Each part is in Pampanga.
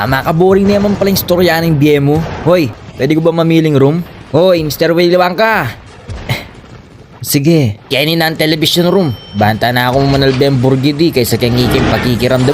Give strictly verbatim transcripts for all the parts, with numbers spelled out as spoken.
Makaboring na naman pala ing istorya ning bie mu. Hoy, pwede ku ba mamiling room? Hoy, Mister Willy Wonka! Sige. Keni na ing television room. Banta na ku manalbe ing burgidi kaysa keng ikeng pakikiramdam.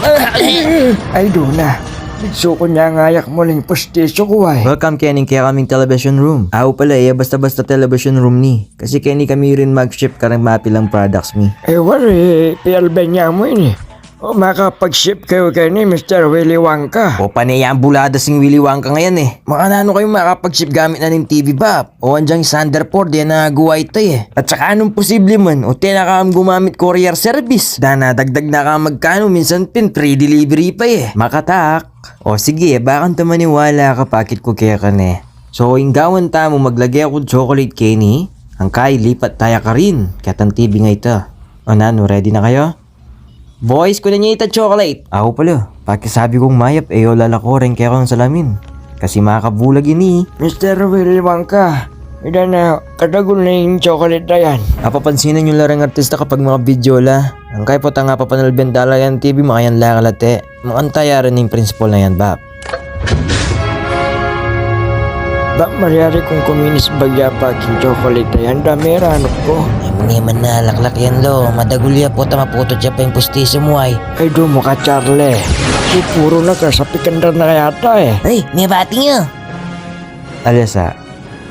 Ay, dana. Bigsukan ya ing ayak mu ning pustisu ku, ay. Welcome keni king kekaming television room. Awa pala, e basta-basta television room ini. Kasi keni kami rin mag-ship kareng mapilang products mi. E, wari, pialben ya mu ini. O, makapag-ship kayu keni, Mister Willy Wonka. O, pane yang buladas ning Willy Wonka ngeni e. Makananu kayu makapag-ship gamit na ning T V, Bap? O, anjang Thunderbolt, yan na guwa ita e. At saka anung posible man, o, tena kang gumamit courier service. Dana, dagdag na kang magkanu, minsan pin free delivery pa e. Makatak. O, sige, baka ka maniwala ka, pakit ku keka ne. So, ing gawan tamu, maglage ku chocolate keni, angkay lipat taya karin ketang T V nga ita. O nanu, ready na kayu? Boys, kunan ye ita chocolate. Awa pala, pakisabi kung mayap, e yu lalako reng kekang salamin. Kasi makabulag ini. Mister Willy Wonka, ida na, kadagul na ing chocolate a yan. Apapansinan yu la reng artista kapag makavideo la. Angkay potang apapanalben da la yang T V, makayan la kalate. Makanta ya rin ing principal na yan, Bap. Bap, malyari kung kuminis bagya pa king chocolate a yan, dame ranuk ku. E mu naman alaklak yan, Lo. Madagul ya pota maputut ya pa ing pustisu mu, ay. Ay, dumu ka, Charlie. Pupuru na ka, sapikan da na yata e. Ay, mebati yu. Alyasa,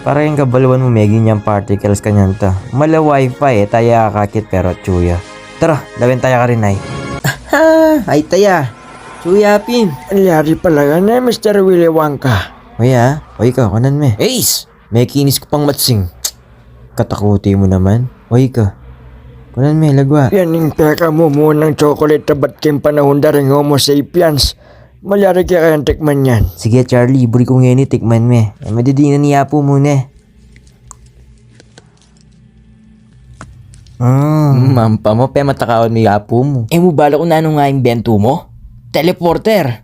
para ing kabaluan mu, meging yang particles kanyan ta. Mala wifi e, taya akakit pero atsu ya. Tara, lawen taya karin, ay. Aha, ay taya. Atsu ya pin. Malyari pala yan e, Mister Willy Wonka. O ya, o ika, kunan me. Ace! Mekinis ku pang matsing. Katakuti mu naman. O ika, kunan me, lagwa. Yan ing pekamumunang chocolate tabat king panahun da ring Homo sapiens. Malyari ke kayang tikman yan? Sige, Charlie, buri ku ngeni, tikman me. E, madidinan ne ing apu mu ne. Mm. Mampa mu, pematakawan me ing apu mu. E mu balu kung nanu nga imbentu mu? Teleporter.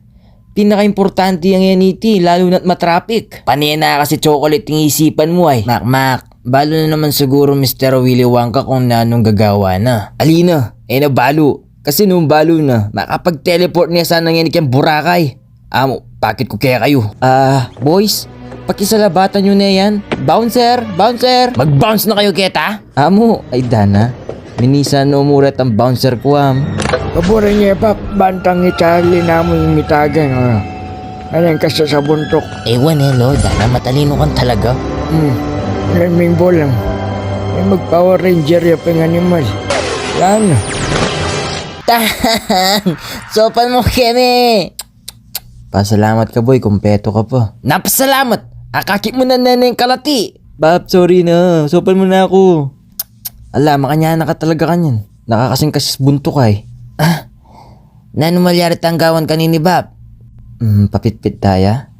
Pinakaimportante yang yan iti, lalu na't matrapik. Pane na kasi chocolate ing isipan mu, ay. Makmak, balu na naman siguru Mister Willy Wonka kung nanung gagawan na. Ali na, e na balu. Kasi nung balu na, makapag-teleport ne sana ngeni keng Boracay. Amu, pakit ku kekayu. Ah, boys, pakisalabatan yu ne yan. Bouncer! Bouncer! Mag-bounce na kayu keta! Amu, ay dana. Minisan no mu retang bouncer ku, am. Paburin ye, Bap, bantang i Charlie namu ing mitageng, a. Ayan, kasa sa buntuk. Ewan e, Lo, dana matalinu kang talaga. Hmm, ayan, ming bolang. E, mag-Power Ranger ya pin animal. Yan. Tang! Sopan mu kami! Pasalamat ka, boy, kumpleto ka pa. Napasalamat! Akakit mu na neng kalati! Bap, sorry na. Sopan mu na aku. Ala, makanyan na ka talaga kanyan. Nakakasing kasi buntuk ay. Ah, nanu malyari tang gawan kanini, Bap? Hmm, papitpit taya.